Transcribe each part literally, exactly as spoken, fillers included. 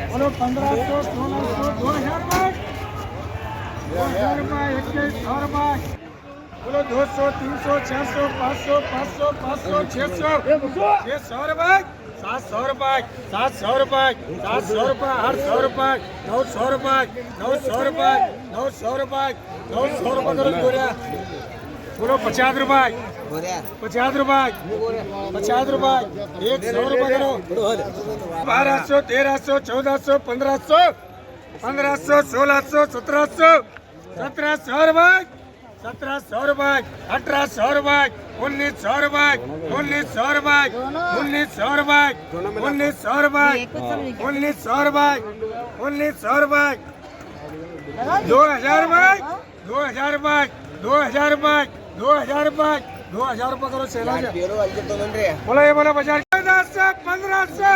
بولو، پندرہ سو، سولہ سو، دو ہزار روپے۔ دو ہزار روپے، اکیس سو روپے۔ بولو، دو سو، تین سو، چار سو، پانچ سو، پانچ سو، پانچ سو، چھ سو، چھ سو روپے، سات سو روپے، سات سو روپے، سات سو روپے، آٹھ سو روپے، نو سو روپے، نو سو روپے، نو سو روپے، نو سو روپے کرو، بولو۔ بولو، پچاس روپے، پچاس روپے، پچاس روپے، ایک سو روپے کرو۔ بارہ سو، تیرہ سو، چودہ سو، پندرہ سو، پندرہ سو، سولہ سو، سترہ سو، سترہ سو روپے، سترہ سو روپے، اٹھارہ سو روپے، انیس سو روپے، انیس سو روپے، انیس سو روپے، انیس سو روپے، انیس سو روپے، انیس سو روپے، دو ہزار روپے، دو ہزار روپے، دو ہزار روپے، دو ہزار روپے، دو ہزار روپے کرو، سیلا جا۔ بولو، یہ بولو، بازار۔ چودہ سو، پندرہ سو،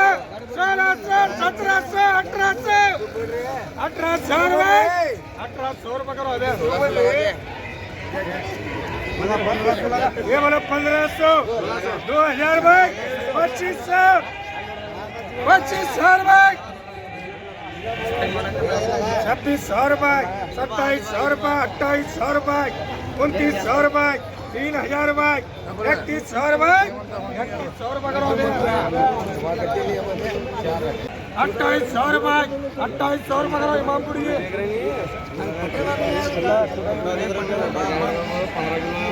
سولہ سو، سترہ سو، اٹھارہ سو، اٹھارہ سو روپے، اٹھارہ سو روپے کرو، ابھی۔ یہ بولو، پندرہ سو، دو ہزار روپے، پچیس سو، پچیس سو روپے۔ چھبیس سو روپے، ستائیس سو روپے، اٹھائیس سو روپے، انتیس سو روپے، تین ہزار روپے، اکتیس سو روپے، اکتیس سو روپے کرو۔ اٹھائیس سو روپے، اٹھائیس سو روپے کرو، امام پوری۔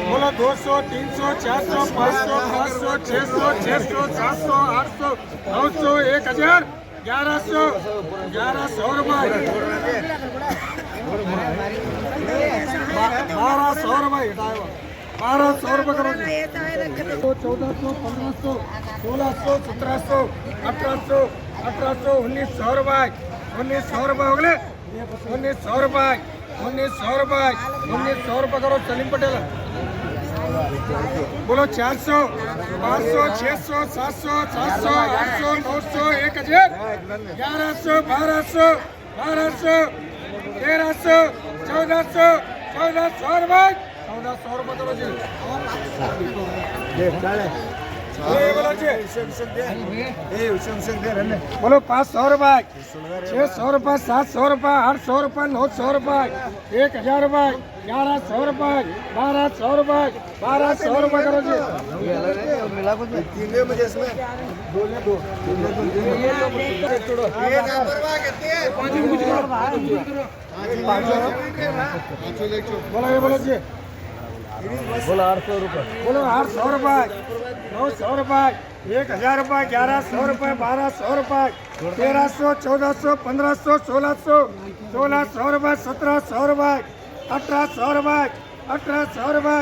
بولو، دو سو، تین سو، چار سو، پانچ سو، پانچ سو، چھ سو، چھ سو، سات سو، آٹھ سو، نو سو، ایک ہزار۔ گیارہ سو، گیارہ سو روپے، بارہ سو روپے، بارہ سو روپے کرو جی۔ چودہ سو، پندرہ سو، سولہ سو، سترہ سو، اٹھارہ سو، اٹھارہ سو، انیس سو روپے، انیس سو روپے ہو گئے، انیس سو روپے۔ انیس سو روپے، انیس سو روپے کرو سلیم پٹیل۔ بولو، چار سو، پانچ سو، چھ سو، سات سو، سات سو، آٹھ سو، نو سو، ایک ہزار، گیارہ سو، بارہ سو، بارہ سو، تیرہ سو، چودہ سو، چودہ سو روپے، چودہ سو روپے کرو جی۔ یہ بولو جی۔ بولو، پانچ سو روپے۔ چھ سو روپے، سات سو روپے، آٹھ سو روپے، نو سو روپے، ایک ہزار روپے، گیارہ سو روپے، بارہ سو روپے، بارہ سو روپے کرو جی۔ بولو، یہ بولو جی۔ بولو، آٹھ سو روپے۔ بولو، آٹھ سو روپے، نو سو روپے، ایک ہزار روپے، گیارہ سو روپے، بارہ سو روپے، تیرہ سو، چودہ سو، پندرہ سو، سولہ سو، سولہ سو روپے، سترہ سو روپے، اٹھارہ سو روپے، اٹھارہ سو روپے،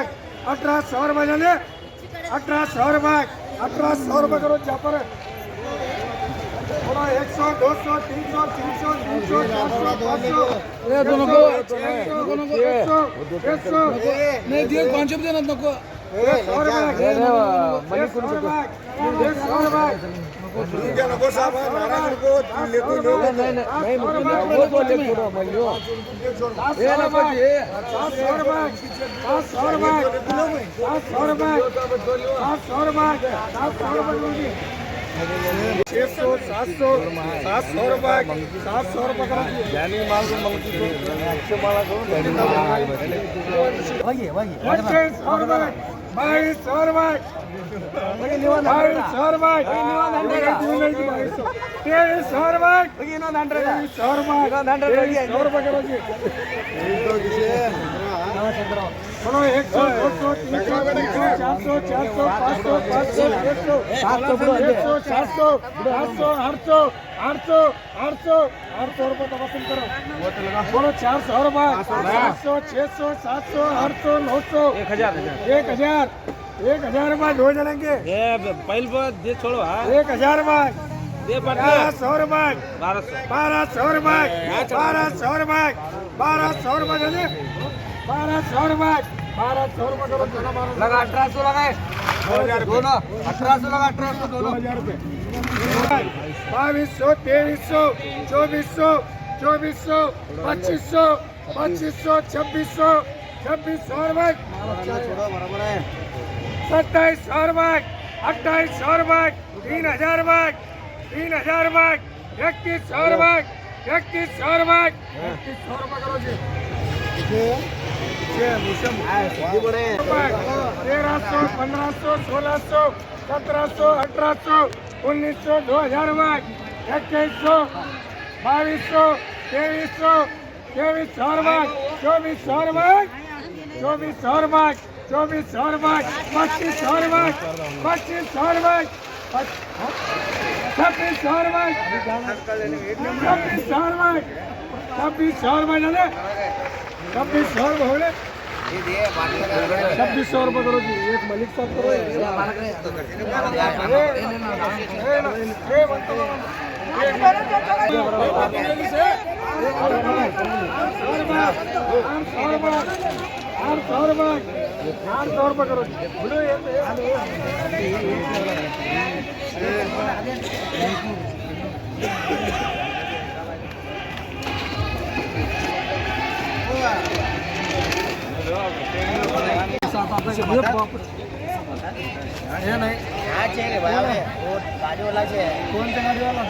اٹھارہ سو روپے جانے، اٹھارہ سو روپے، اٹھارہ سو روپے کرو جاپر۔ بولو، ایک سو، دو سو، تین سو، چار سو، پانچ سو، چھ سو، سات سو، آٹھ سو، نو سو، دس سو، پانچ سو دینا تم کو۔ چھ سو، سات سو، سات سو روپے، سات سو روپے کا۔ یعنی مال کو منگتی تو اچھے مال کو۔ پچیس سو روپے، بائیس سو روپے، بائیس سو روپے، تیئیس سو روپے، تیئیس سو روپے، تیئیس سو روپے کرو جی۔ بولو، ایک سو، دو سو، تین سو، چار سو، چار سو، چار سو، پانچ سو، پانچ سو، چھ سو، چھ سو، سات سو، سات سو، آٹھ سو، آٹھ سو، آٹھ سو، آٹھ سو روپے تبسم کرو۔ بولو، چار سو روپے، پانچ سو، چھ سو، سات سو، آٹھ سو، نو سو، ایک ہزار، ایک ہزار، ایک ہزار روپے دو جنیں کے۔ اے، پہل پر دے چھوڑو، ہاں۔ ایک ہزار روپے۔ دے پٹنا۔ گیارہ سو روپے۔ بارہ سو۔ بارہ سو روپے۔ بارہ سو روپے۔ بارہ سو روپے دے دے۔ بارہ سو روپے۔ بارہ سو روپے کرو، لگا اٹھارہ سو لگا ہے۔ دونوں اٹھارہ سو لگا، اٹھارہ سو دونوں۔ بائیس سو، تیئیس سو، چوبیس سو، چوبیس سو، پچیس سو، پچیس سو، چھبیس سو، چھبیس سو روپے، ستائیس سو روپے، اٹھائیس سو روپے، تین ہزار روپے، تین ہزار روپے، اکیس سو روپے، اکیس سو روپے، اکیس سو روپے کرو جی۔ تیرہ سو، پندرہ سو، سولہ سو، سترہ سو، اٹھارہ سو، انیس سو، دو ہزار روپے، اکیس سو، بائیس سو، تیئیس سو، تیئیس سو روپے، چوبیس سو روپے، چوبیس سو روپے، چوبیس سو روپے، پچیس سو روپے، پچیس سو روپے، چھبیس سو روپے، چھبیس سو روپے، چھبیس سو روپے، چھبیس سو روپے ہو گئے۔ چھبیس سو روپے کرو جی، ایک ملک صاحب کرو۔ آٹھ سو روپے کرو جی۔ یہ نہیں۔ کیا چاہیے بھائی؟ ہمیں وہ گاڑی والا چاہیے۔ کون سا گاڑی والا؟